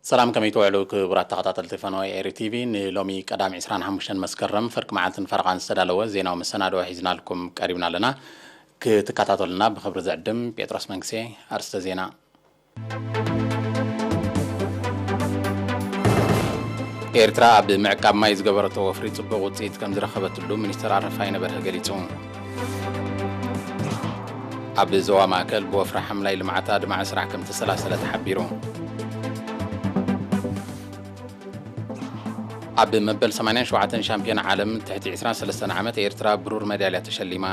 ሰላም፣ ከመይ ትውዕሉ ክቡራት ተኸታተልቲ ፈነወ ኤሪ ቲቪ? ንሎሚ ቀዳም ዕስራን ሓሙሽተን መስከረም ፍርቂ መዓልትን ፈረቓን ዝተዳለወ ዜናዊ መሰናድኦ ሒዝናልኩም ቀሪብና ኣለና። ክትከታተሉና ብኽብሪ ዝዕድም ጴጥሮስ መንግሴ። ኣርእስተ ዜና። ኤርትራ ኣብ ምዕቃብ ማይ ዝገበረቶ ወፍሪ ጽቡቕ ውጽኢት ከም ዝረኸበትሉ ሚኒስተር ኣረፋይነ በርሀ ገሊጹ። ኣብ ዞባ ማእከል ብወፍሪ ሓምላይ ልምዓት ኣድማዒ ስራሕ ከም ዝተሰላሰለ ተሓቢሩ። ኣብ መበል ሰማንያን ሸውዓተን ሻምፒዮን ዓለም ትሕቲ ዕስራን ሰለስተን ዓመት ኤርትራ ብሩር መዳልያ ተሸሊማ።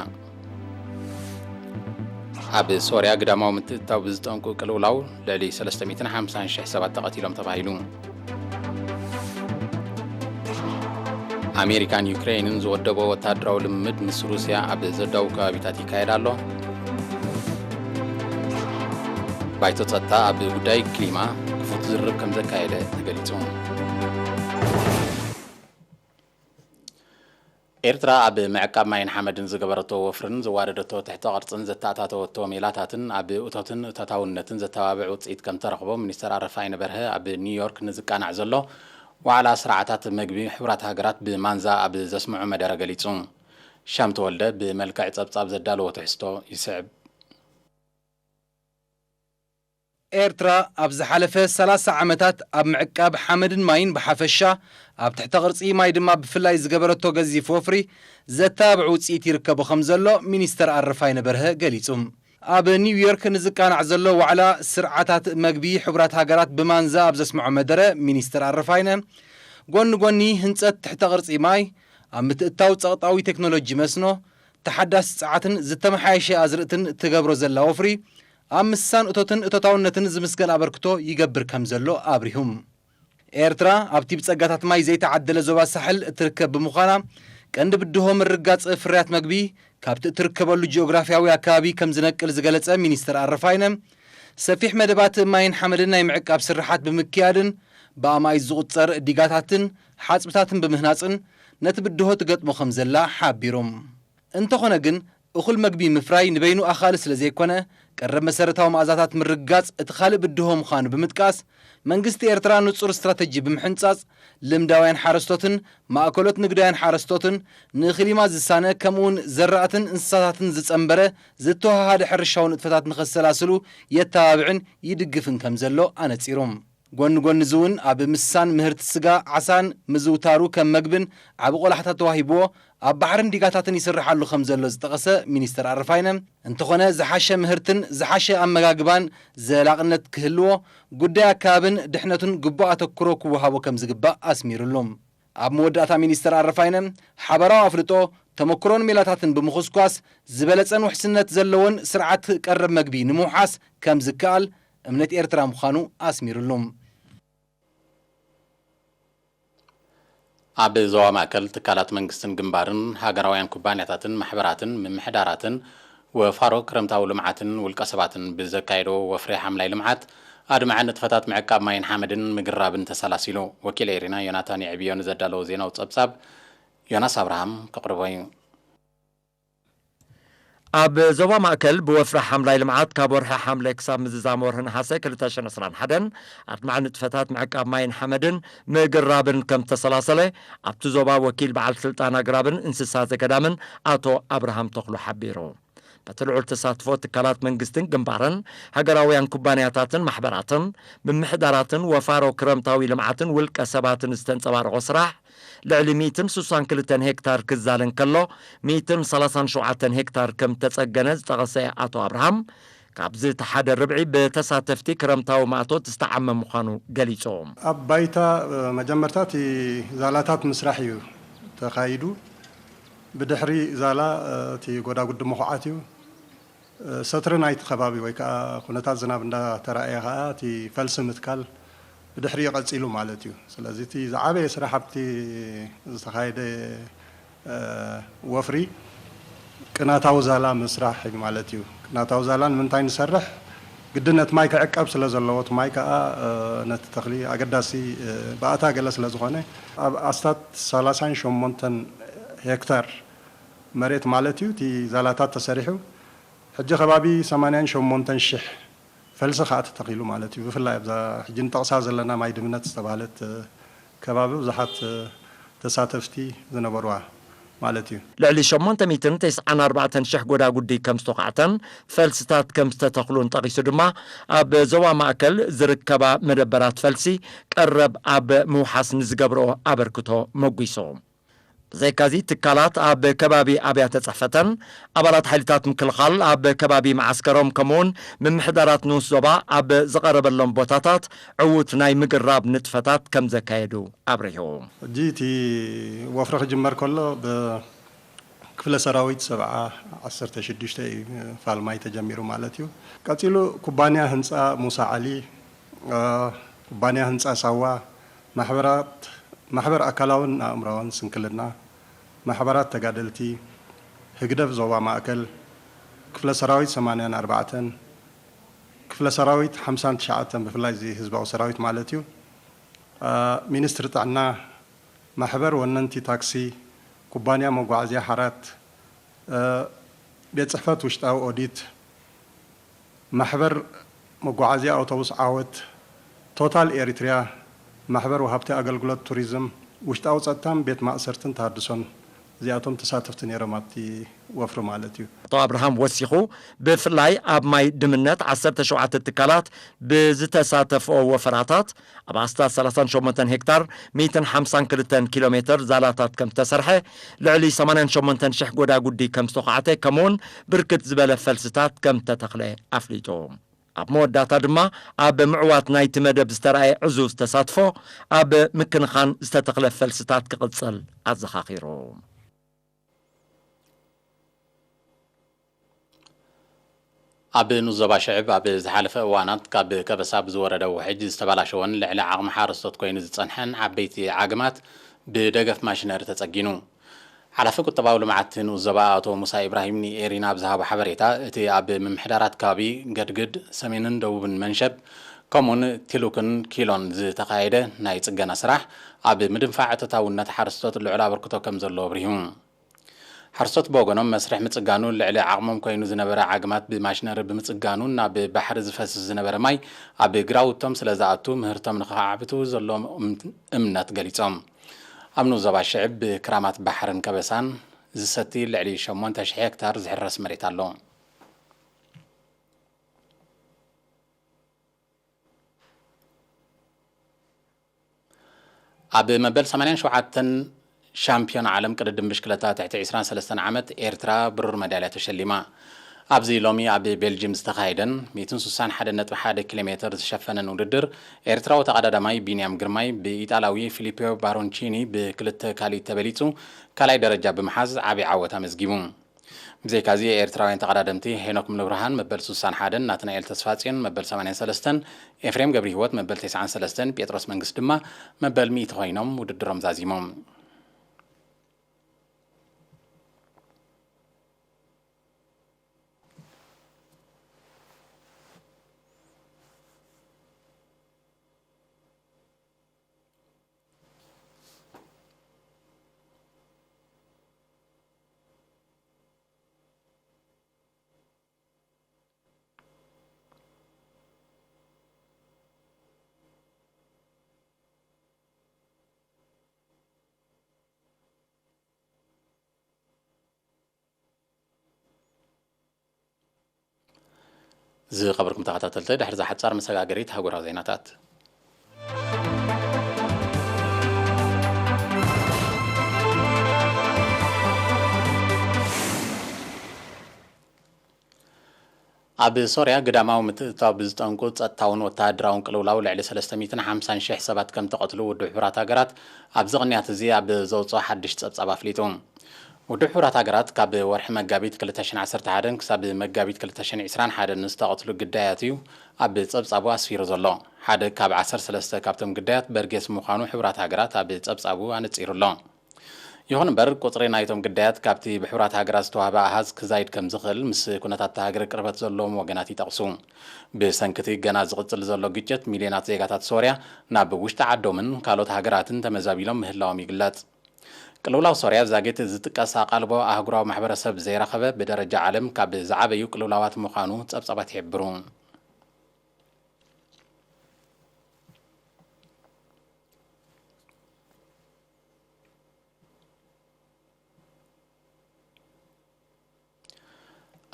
ኣብ ሶርያ ግዳማዊ ምትእትታው ብዝጠንቁ ቅልውላው ልዕሊ ሰለስተ ሚእትን ሓምሳን ሽሕ ሰባት ተቐቲሎም ተባሂሉ። ኣሜሪካን ዩክሬንን ዝወደቦ ወታደራዊ ልምምድ ምስ ሩስያ ኣብ ዘዳዉ ከባቢታት ይካየድ ኣሎ። ባይቶ ጸጥታ ኣብ ጉዳይ ክሊማ ክፉት ዝርርብ ከም ዘካየደ ተገሊጹ። ኤርትራ ኣብ ምዕቃብ ማይን ሓመድን ዝገበረቶ ወፍርን ዝዋደደቶ ትሕተ ቅርጽን ዘተኣታተወቶ ሜላታትን ኣብ እቶትን እቶታውነትን ዘተባብዕ ውጽኢት ከም ተረኽቦ ሚኒስተር ኣረፋይነ በርሀ ኣብ ኒውዮርክ ንዝቃናዕ ዘሎ ዋዕላ ስርዓታት መግቢ ሕቡራት ሃገራት ብማንዛ ኣብ ዘስምዖ መደረ ገሊጹ። ሻም ተወልደ ብመልክዕ ጸብጻብ ዘዳለዎ ትሕዝቶ ይስዕብ። ኤርትራ ኣብ ዝሓለፈ ሰላሳ ዓመታት ኣብ ምዕቃብ ሓመድን ማይን ብሓፈሻ፣ ኣብ ትሕተ ቅርጺ ማይ ድማ ብፍላይ ዝገበረቶ ገዚፍ ወፍሪ ዘተባብዕ ውጽኢት ይርከቦ ከም ዘሎ ሚኒስተር ኣረፋይነ በርሀ ገሊጹ። ኣብ ኒውዮርክ ንዝቃናዕ ዘሎ ዋዕላ ስርዓታት መግቢ ሕቡራት ሃገራት ብማንዛ ኣብ ዘስምዖ መደረ፣ ሚኒስተር ኣረፋይነ፣ ጎኒ ጎኒ ህንጸት ትሕተ ቅርጺ ማይ፣ ኣብ ምትእትታው ጸቕጣዊ ቴክኖሎጂ መስኖ፣ ተሓዳሲ ጸዓትን ዝተመሓየሸ ኣዝርእትን ትገብሮ ዘላ ወፍሪ፣ ኣብ ምስሳን እቶትን እቶታውነትን ዝምስገን ኣበርክቶ ይገብር ከም ዘሎ ኣብሪሁ። ኤርትራ ኣብቲ ብጸጋታት ማይ ዘይተዓደለ ዞባ ሳሕል እትርከብ ብምዃና፣ ቀንዲ ብድሆ ምርጋጽ ፍርያት መግቢ ካብቲ እትርከበሉ ጂኦግራፍያዊ ኣከባቢ ከም ዝነቅል ዝገለጸ ሚኒስተር ኣረፋይነ፣ ሰፊሕ መደባት ማይን ሓመድን ናይ ምዕቃብ ስርሓት ብምክያድን ብኣማኢት ዝቑጸር ዲጋታትን ሓጽብታትን ብምህናጽን ነቲ ብድሆ ትገጥሞ ከም ዘላ ሓቢሩ። እንተኾነ ግን፣ እኹል መግቢ ምፍራይ ንበይኑ ኣኻሊ ስለ ዘይኮነ፣ ቀረብ መሰረታዊ መኣዛታት ምርግጋጽ እቲ ካልእ ብድሆ ምዃኑ ብምጥቃስ፣ መንግስቲ ኤርትራ ንጹር ስትራተጂ ብምሕንጻጽ፣ ልምዳውያን ሓረስቶትን ማእከሎት ንግዳውያን ሓረስቶትን ንክሊማ ዝሳነ፣ ከምኡውን ዘራእትን እንስሳታትን ዝጸንበረ ዝተወሃሃደ ሕርሻዊ ንጥፈታት ንኸሰላስሉ የተባብዕን ይድግፍን ከም ዘሎ ኣነጺሩ። ጎኒ ጎኒ እዚ እውን ኣብ ምስሳን ምህርቲ ስጋ ዓሳን ምዝውታሩ ከም መግብን ዓቢ ቆላሕታ ተዋሂብዎ ኣብ ባሕርን ዲጋታትን ይስርሓሉ ከም ዘሎ ዝጠቐሰ ሚኒስተር ኣረፋይነ፣ እንተኾነ ዝሓሸ ምህርትን ዝሓሸ ኣመጋግባን ዘላቕነት ክህልዎ ጉዳይ ኣከባብን ድሕነቱን ግቡእ ኣተኩሮ ክወሃቦ ከም ዝግባእ ኣስሚሩሉ። ኣብ መወዳእታ ሚኒስተር ኣረፋይነ ሓባራዊ ኣፍልጦ፣ ተመክሮን ሜላታትን ብምኹስኳስ ዝበለጸን ውሕስነት ዘለዎን ስርዓት ቀረብ መግቢ ንምውሓስ ከም ዝከኣል እምነት ኤርትራ ምዃኑ ኣስሚሩሉ። ኣብ ዞባ ማእከል ትካላት መንግስትን ግንባርን ሃገራውያን ኩባንያታትን ማሕበራትን ምምሕዳራትን ወፋሮ ክረምታዊ ልምዓትን ውልቀ ሰባትን ብዘካየዶ ወፍሪ ሓምላይ ልምዓት ኣድማዒ ንጥፈታት ምዕቃብ ማይን ሓመድን ምግራብን ተሰላሲሉ። ወኪል ኤሪና ዮናታን የዕብዮ ንዘዳለዎ ዜናዊ ጸብጻብ ዮናስ ኣብርሃም ከቕርቦ እዩ። ኣብ ዞባ ማእከል ብወፍሪ ሓምላይ ልምዓት ካብ ወርሒ ሓምለ ክሳብ ምዝዛም ወርሒ ነሓሰ ክልተ ሽሕን ዕስራን ሓደን ኣድማዒ ንጥፈታት ምዕቃብ ማይን ሓመድን ምግራብን ከም ተሰላሰለ ኣብቲ ዞባ ወኪል በዓል ስልጣን ኣግራብን እንስሳ ዘገዳምን ኣቶ ኣብርሃም ተኽሉ ሓቢሩ። በቲ ልዑል ተሳትፎ ትካላት መንግስትን ግንባርን፣ ሃገራውያን ኩባንያታትን ማሕበራትን፣ ምምሕዳራትን ወፋሮ ክረምታዊ ልምዓትን ውልቀ ሰባትን ዝተንጸባረቖ ስራሕ፣ ልዕሊ ሚእትን ስሳን ክልተን ሄክታር ክዛለ እንከሎ፣ ሚእትን ሰላሳን ሸውዓተን ሄክታር ከም ተጸገነ ዝጠቐሰ ኣቶ ኣብርሃም፣ ካብዚ እቲ ሓደ ርብዒ ብተሳተፍቲ ክረምታዊ ማእቶት ዝተዓመ ምዃኑ ገሊጹ። ኣብ ባይታ፣ እ፣ መጀመርታ እቲ ዛላታት ምስራሕ እዩ ተኻይዱ። ብድሕሪ ዛላ፣ እ፣ እቲ ጎዳጉዲ መኹዓት እዩ። እ፣ ሰትሪ ናይቲ ከባቢ ወይ ከዓ ኩነታት ዝናብ እንዳተራእየ ከዓ እቲ ፈልሲ ምትካል ብድሕሪኡ ቀጺሉ ማለት እዩ። ስለዚ እቲ ዝዓበየ ስራሕ ኣብቲ ዝተኻየደ፣ እ፣ ወፍሪ ቅናታዊ ዛላ ምስራሕ እዩ ማለት እዩ። ቅናታዊ ዛላ ንምንታይ ንሰርሕ? ግድን እቲ ማይ ክዕቀብ ስለ ዘለዎ፣ እቲ ማይ ከዓ፣ እ፣ ነቲ ተኽሊ ኣገዳሲ፣ እ፣ ባእታ ገለ ስለ ዝኾነ፣ ኣብ ኣስታት ሰላሳን ሸሞንተን ሄክታር መሬት ማለት እዩ እቲ ዛላታት ተሰሪሑ። ሕጂ ከባቢ ሰማንያን ሸሞንተን ሽሕ ፈልሲ ከዓ ተተኺሉ ማለት እዩ። ብፍላይ ኣብዛ ሕጂ ንጠቕሳ ዘለና ማይ ድምነት ዝተባህለት ከባቢ ብዙሓት ተሳተፍቲ ዝነበርዋ ማለት እዩ። ልዕሊ ሸሞንተ ሚእትን ተስዓን ኣርባዕተን ሽሕ ጎዳጉዲ ከም ዝተዃዕተን ፈልስታት ከም ዝተተኽሉን ጠቒሱ ድማ ኣብ ዞባ ማእከል ዝርከባ መደበራት ፈልሲ ቀረብ ኣብ ምውሓስ ንዝገብርኦ ኣበርክቶ መጒሱ። ብዘይካዚ ትካላት ኣብ ከባቢ ኣብያተ ጽሕፈተን ኣባላት ሓይልታት ምክልኻል ኣብ ከባቢ መዓስከሮም ከምኡውን ምምሕዳራት ንኡስ ዞባ ኣብ ዝቐረበሎም ቦታታት ዕዉት ናይ ምግራብ ንጥፈታት ከም ዘካየዱ ኣብሪሁ። ሕጂ እቲ ወፍሪ ክጅመር ከሎ ብክፍለ ሰራዊት ሰብዓ ዓሰርተ ሽዱሽተ እዩ ፋልማይ ተጀሚሩ ማለት እዩ። ቀጺሉ ኩባንያ ህንፃ ሙሳ ዓሊ፣ ኩባንያ ህንፃ ሳዋ፣ ማሕበራት ማሕበር ኣካላውን ኣእምራውን ስንክልና፣ ማሕበራት ተጋደልቲ፣ ህግደፍ ዞባ ማእከል፣ ክፍለ ሰራዊት ሰማንያን ኣርባዕተን፣ ክፍለ ሰራዊት ሓምሳን ትሽዓተን፣ ብፍላይ እዚ ህዝባዊ ሰራዊት ማለት እዩ፣ ሚኒስትሪ ጥዕና፣ ማሕበር ወነንቲ ታክሲ፣ ኩባንያ መጓዓዝያ ሓራት፣ ቤት ጽሕፈት ውሽጣዊ ኦዲት፣ ማሕበር መጓዓዝያ ኣውቶቡስ ዓወት፣ ቶታል ኤሪትሪያ፣ ማሕበር ወሃብቲ ኣገልግሎት ቱሪዝም፣ ውሽጣዊ ጸጥታን ቤት ማእሰርትን ተሃድሶን እዚኣቶም ተሳተፍቲ ነይሮም ኣብቲ ወፍሪ ማለት እዩ። ኣቶ ኣብርሃም ወሲኹ ብፍላይ ኣብ ማይ ድምነት ዓሰርተ ሸውዓተ ትካላት ብዝተሳተፍኦ ወፈራታት ኣብ ኣስታት ሰላሳን ሸሞንተን ሄክታር ሚእትን ሓምሳን ክልተን ኪሎ ሜትር ዛላታት ከም ዝተሰርሐ፣ ልዕሊ ሰማንያን ሸሞንተን ሽሕ ጎዳጉዲ ከም ዝተዃዕተ ከምኡውን ብርክት ዝበለ ፈልስታት ከም ዝተተኽለ ኣፍሊጡ። ኣብ መወዳእታ ድማ ኣብ ምዕዋት ናይቲ መደብ ዝተረኣየ ዕዙዝ ተሳትፎ ኣብ ምክንኻን ዝተተኽለ ፈልስታት ክቕጽል ኣዘኻኺሩ። ኣብ ንኡስ ዞባ ሽዕብ ኣብ ዝሓለፈ እዋናት ካብ ከበሳ ብዝወረደ ውሕጅ ዝተበላሸወን ልዕሊ ዓቕሚ ሓረስቶት ኮይኑ ዝጸንሐን ዓበይቲ ዓግማት ብደገፍ ማሽነሪ ተጸጊኑ። ሓላፊ ቁጠባዊ ልምዓት ንኡስ ዞባ ኣቶ ሙሳ ኢብራሂም ንኤሪና ኣብ ዝሃቦ ሓበሬታ፣ እቲ ኣብ ምምሕዳራት ከባቢ ገድግድ፣ ሰሜንን ደቡብን መንሸብ፣ ከምኡውን ቲሉክን ኪሎን ዝተኻየደ ናይ ጽገና ስራሕ ኣብ ምድንፋዕ ተታውነት ሓረስቶት ልዑል ኣበርክቶ ከም ዘለዎ ኣብሪሁ። ሓረስቶት ብወገኖም መስርሕ ምጽጋኑ ልዕሊ ዓቕሞም ኮይኑ ዝነበረ ዓግማት ብማሽነሪ ብምጽጋኑ ናብ ባሕሪ ዝፈስስ ዝነበረ ማይ ኣብ ግራውቶም ስለ ዝኣቱ ምህርቶም ንኸዓብቱ ዘለዎም እምነት ገሊጾም። ኣብ ንኡስ ዞባ ሽዕብ ብክራማት ባሕርን ከበሳን ዝሰቲ ልዕሊ ሸሞንተ ሽሕ ሄክታር ዝሕረስ መሬት ኣሎ። ኣብ መበል ሰማንያን ሸውዓተን ሻምፒዮን ዓለም ቅድድም ብሽክለታ ትሕቲ ዕስራን ሰለስተን ዓመት ኤርትራ ብሩር መዳልያ ተሸሊማ። ኣብዚ ሎሚ ኣብ ቤልጅም ዝተኻየደን ሚእትን ስሳን ሓደን ነጥቢ ሓደ ኪሎ ሜትር ዝሸፈነን ውድድር ኤርትራዊ ተቐዳዳማይ ቢንያም ግርማይ ብኢጣላዊ ፊሊፖ ባሮንቺኒ ብክልተ ካልኢት ተበሊጹ ካልኣይ ደረጃ ብምሓዝ ዓቢ ዓወት ኣመዝጊቡ። ብዘይካዚ ኤርትራውያን ተቐዳደምቲ ሄኖክ ሙሉብርሃን መበል ስሳን ሓደን፣ ናትናኤል ተስፋጽዮን መበል ሰማንያን ሰለስተን፣ ኤፍሬም ገብሪሂወት መበል ተስዓን ሰለስተን፣ ጴጥሮስ መንግስት ድማ መበል ሚእቲ ኮይኖም ውድድሮም ዛዚሞም። ዝኸበርኩም ተኸታተልቲ፣ ድሕሪ እዛ ሓጻር መሰጋገሪት ኣህጉራዊ ዜናታት። ኣብ ሶርያ ግዳማዊ ምትእትታው ብዝጠንቁ ጸጥታውን ወተሃደራውን ቅልውላው ልዕሊ ሰለስተ ሚእትን ሓምሳን ሽሕ ሰባት ከም ተቐትሉ ውድብ ሕቡራት ሃገራት ኣብዚ ቅንያት እዚ ኣብ ዘውጽኦ ሓድሽ ጸብጻብ ኣፍሊጡ። ውድብ ሕቡራት ሃገራት ካብ ወርሒ መጋቢት ክልተ ሽሕን ዓሰርተ ሓደን ክሳብ መጋቢት ክልተ ሽሕን ዕስራን ሓደን ንዝተቐትሉ ግዳያት እዩ ኣብ ጸብጻቡ ኣስፊሩ ዘሎ። ሓደ ካብ ዓሰርተ ሰለስተ ካብቶም ግዳያት በርጌስ ምዃኑ ሕቡራት ሃገራት ኣብ ጸብጻቡ ኣነጺሩ ኣሎ። ይኹን እምበር፣ ቁጽሪ ናይቶም ግዳያት ካብቲ ብሕቡራት ሃገራት ዝተዋህበ ኣሃዝ ክዛይድ ከም ዝኽእል ምስ ኩነታት እታ ሃገር ቅርበት ዘለዎም ወገናት ይጠቕሱ። ብሰንኪ እቲ ገና ዝቕጽል ዘሎ ግጭት፣ ሚልዮናት ዜጋታት ሶርያ ናብ ውሽጢ ዓዶምን ካልኦት ሃገራትን ተመዛቢሎም ምህላዎም ይግለጽ። ቅልውላው ሶርያ ዛጊት ዝጥቀስ ኣቓልቦ ኣህጉራዊ ማሕበረሰብ ዘይረኸበ፣ ብደረጃ ዓለም ካብ ዝዓበዩ ቅልውላዋት ምዃኑ ጸብጻባት ይሕብሩ።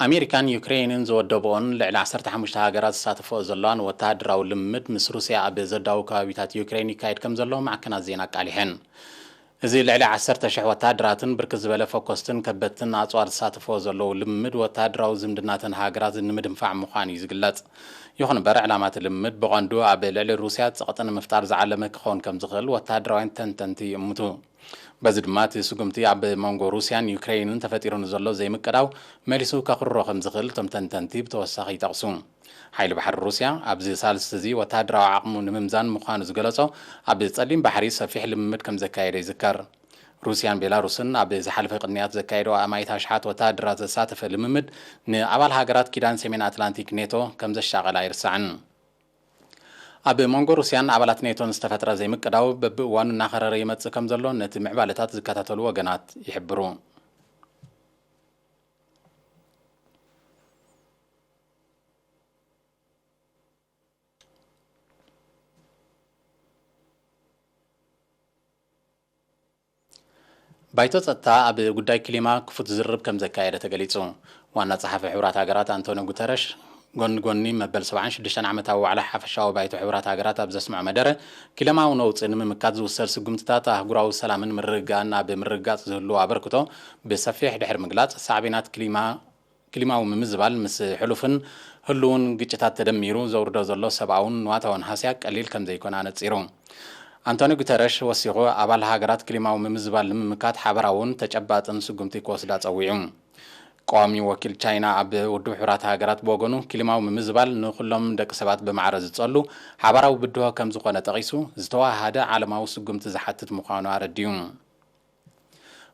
ኣሜሪካን ዩክሬንን ዝወደብኦን ልዕሊ ዓሰርተ ሓሙሽተ ሃገራት ዝሳተፍኦ ዘለዋን ወተሃደራዊ ልምምድ ምስ ሩስያ ኣብ ዘዳዉ ከባቢታት ዩክሬን ይካየድ ከም ዘሎ ማዕከናት ዜና ኣቃሊሐን። እዚ ልዕሊ ዓሰርተ ሽሕ ወተሃደራትን ብርክት ዝበለ ፈኮስትን ከበድትን ኣጽዋር ዝሳተፍዎ ዘለዉ ልምምድ ወተሃደራዊ ዝምድናተን ሃገራት ንምድንፋዕ ምዃኑ እዩ ዝግለጽ። ይኹን እምበር ዕላማ እቲ ልምምድ ብቐንዱ ኣብ ልዕሊ ሩስያ ጸቕጢ ንምፍጣር ዝዓለመ ክኸውን ከም ዝኽእል ወተሃደራውያን ተንተንቲ ይእምቱ። በዚ ድማ እቲ ስጉምቲ ኣብ መንጎ ሩስያን ዩክሬንን ተፈጢሩ ንዘሎ ዘይምቅዳው መሊሱ ከኽርሮ ከም ዝኽእል እቶም ተንተንቲ ብተወሳኺ ይጠቕሱ። ሓይሊ ባሕሪ ሩስያ ኣብዚ ሳልስቲ እዚ ወተሃደራዊ ዓቕሙ ንምምዛን ምዃኑ ዝገለጾ ኣብ ጸሊም ባሕሪ ሰፊሕ ልምምድ ከም ዘካየደ ይዝከር። ሩስያን ቤላሩስን ኣብ ዝሓለፈ ቅንያት ዘካየደኦ ኣማኢት ኣሽሓት ወተሃደራት ዘሳተፈ ልምምድ ንኣባል ሃገራት ኪዳን ሰሜን ኣትላንቲክ ኔቶ ከም ዘሻቐላ ኣይርሳዕን። ኣብ መንጎ ሩስያን ኣባላት ኔቶን ዝተፈጥረ ዘይምቅዳው በብእዋኑ እናኸረረ ይመጽእ ከም ዘሎ ነቲ ምዕባለታት ዝከታተሉ ወገናት ይሕብሩ። ባይቶ ጸጥታ ኣብ ጉዳይ ክሊማ ክፉት ዝርርብ ከም ዘካየደ ተገሊጹ። ዋና ጸሓፊ ሕቡራት ሃገራት ኣንቶኒ ጉተረሽ ጎኒ ጎኒ መበል ሰብዓን ሽዱሽተን ዓመታዊ ዋዕላ ሓፈሻዊ ባይቶ ሕቡራት ሃገራት ኣብ ዘስምዖ መደረ፣ ክሊማዊ ነውጺ ንምምካት ዝውሰድ ስጉምትታት ኣህጉራዊ ሰላምን ምርግጋእን ኣብ ምርግጋጽ ዝህልዎ ኣበርክቶ ብሰፊሕ ድሕሪ ምግላጽ፣ ሳዕቤናት ክሊማ ክሊማዊ ምምዝባል ምስ ሕሉፍን ህሉውን ግጭታት ተደሚሩ ዘውርዶ ዘሎ ሰብኣውን ንዋታውን ሃስያ ቀሊል ከም ዘይኮነ ኣነጺሩ። ኣንቶኒ ጉተረሽ ወሲኹ፣ ኣባል ሃገራት ክሊማዊ ምምዝባል ንምምካት ሓበራውን ተጨባጥን ስጉምቲ ክወስዳ ጸዊዑ። ቀዋሚ ወኪል ቻይና ኣብ ውድብ ሕቡራት ሃገራት ብወገኑ፣ ክሊማዊ ምምዝባል ንኹሎም ደቂ ሰባት ብማዕረ ዝጸሉ ሓባራዊ ብድሆ ከም ዝኾነ ጠቒሱ፣ ዝተዋሃደ ዓለማዊ ስጉምቲ ዝሓትት ምዃኑ ኣረዲኡ።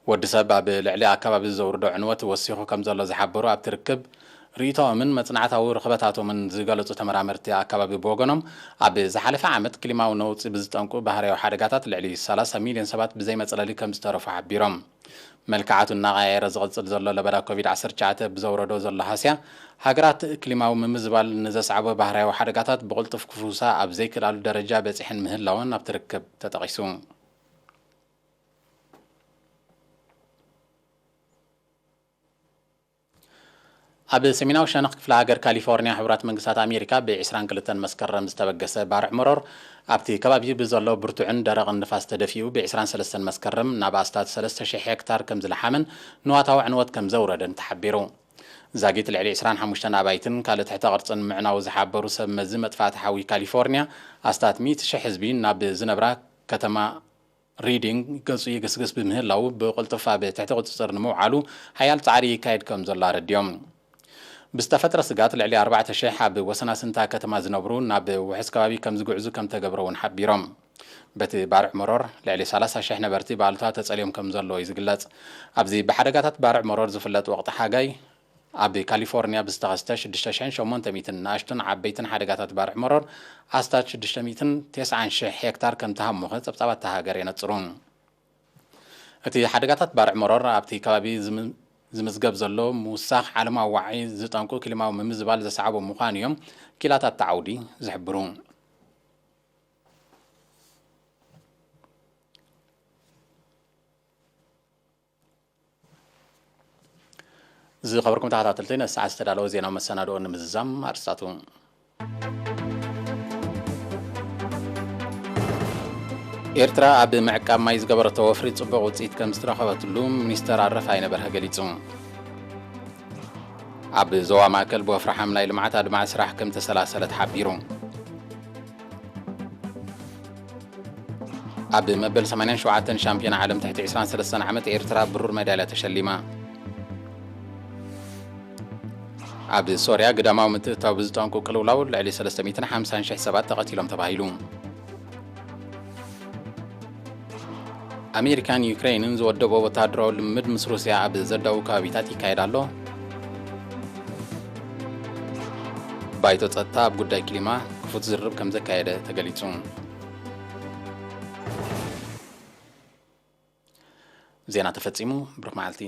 ወዲ ሰብ ኣብ ልዕሊ ኣከባቢ ዘውርዶ ዕንወት ወሲኹ ከም ዘሎ ዝሓበሩ ኣብቲ ርክብ፣ ርእይቶኦምን መጽናዕታዊ ርኽበታቶምን ዝገለጹ ተመራመርቲ ኣከባቢ ብወገኖም፣ ኣብ ዝሓለፈ ዓመት ክሊማዊ ነውጺ ብዝጠንቁ ባህርያዊ ሓደጋታት ልዕሊ ሰላሳ ሚልዮን ሰባት ብዘይ መጽለሊ ከም ዝተረፉ ሓቢሮም። መልክዓቱ እናቐያየረ ዝቕጽል ዘሎ ለበዳ ኮቪድ ዓሰርተ ትሽዓተ ብዘውረዶ ዘሎ ሃስያ፣ ሃገራት ክሊማዊ ምምዝባል ንዘስዓቦ ባህርያዊ ሓደጋታት ብቕልጡፍ ክፍውሳ ኣብ ዘይክእላሉ ደረጃ በጺሐን ምህላወን ኣብቲ ርክብ ተጠቒሱ። ኣብ ሰሜናዊ ሸነኽ ክፍለ ሃገር ካሊፎርኒያ፣ ሕቡራት መንግስታት ኣሜሪካ ብ ዕስራን ክልተን መስከረም ዝተበገሰ ባርዕ መሮር ኣብቲ ከባቢ ብዘሎ ብርቱዕን ደረቕን ንፋስ ተደፊኡ፣ ብ ዕስራን ሰለስተን መስከረም ናብ ኣስታት ሰለስተ ሽሕ ሄክታር ከም ዝለሓመን ንዋታዊ ዕንወት ከም ዘውረደን ተሓቢሩ። ዛጊት ልዕሊ ዕስራን ሓሙሽተን ኣባይትን ካልእ ትሕተ ቅርጽን ምዕናው ዝሓበሩ ሰብ መዚ መጥፋእቲ ሓዊ ካሊፎርኒያ፣ ኣስታት ሚእቲ ሽሕ ህዝቢ ናብ ዝነብራ ከተማ ሪዲንግ ገጹ ይግስግስ ብምህላው፣ ብቕልጡፍ ኣብ ትሕቲ ቁጽጽር ንምውዓሉ ሓያል ጻዕሪ ይካየድ ከም ዘሎ ኣረዲኦም። ብዝተፈጥረ ስጋት ልዕሊ ኣርባዕተ ሽሕ ኣብ ወሰናስንታ ከተማ ዝነብሩ ናብ ውሑስ ከባቢ ከም ዝግዕዙ ከም ተገብረ እውን ሓቢሮም። በቲ ባርዕ መሮር ልዕሊ ሰላሳ ሽሕ ነበርቲ ብኣሉታ ተጸልዮም ከም ዘለዉ እዩ ዝግለጽ። ኣብዚ ብሓደጋታት ባርዕ መሮር ዝፍለጥ ወቕቲ ሓጋይ፣ ኣብ ካሊፎርኒያ ብዝተኸስተ ሽዱሽተ ሽሕን ሸሞንተ ሚእትን ንኣሽቱን ዓበይትን ሓደጋታት ባርዕ መሮር፣ ኣስታት ሽዱሽተ ሚእትን ተስዓን ሽሕ ሄክታር ከም ተሃሞኸ ጸብጻባት እታ ሃገር የነጽሩ። እቲ ሓደጋታት ባርዕ መሮር ኣብቲ ከባቢ ዝም-፣ ዝምዝገብ ዘሎ ምውሳኽ ዓለማዊ ዋዒ ዝጠንቁ ክሊማዊ ምምዝባል ዘስዓቦ ምዃኑ እዮም ኪላታት እታ ዓውዲ ዝሕብሩ። ዝኸበርኩም ተኸታተልቲ፣ ነዚ ሰዓት ዝተዳለወ ዜናዊ መሰናድኦ ንምዝዛም ኣርእስታቱ። ኤርትራ ኣብ ምዕቃብ ማይ ዝገበረቶ ወፍሪ ጽቡቕ ውጽኢት ከም ዝተረኸበትሉ ሚኒስተር ኣረፋይነ በርሀ ገሊጹ። ኣብ ዞባ ማእከል ብወፍሪ ሓምላይ ልምዓት ኣድማዒ ስራሕ ከም ተሰላሰለ ተሓቢሩ። ኣብ መበል ሰማንያን ሸውዓተን ሻምፒዮና ዓለም ትሕቲ ዕስራን ሰለስተን ዓመት ኤርትራ ብሩር ሜዳልያ ተሸሊማ። ኣብ ሶርያ ግዳማዊ ምትእትታው ብዝጠንቁ ቅልውላው ልዕሊ ሰለስተ ሚእትን ሓምሳን ሽሕ ሰባት ተቐቲሎም ተባሂሉ። ኣሜሪካን ዩክሬንን ዝወደቦ ወተሃደራዊ ልምምድ ምስ ሩስያ ኣብ ዘዳዉ ከባቢታት ይካየድ ኣሎ። ባይቶ ጸጥታ ኣብ ጉዳይ ክሊማ ክፉት ዝርርብ ከም ዘካየደ ተገሊጹ። ዜና ተፈጺሙ። ብሩኽ መዓልቲ።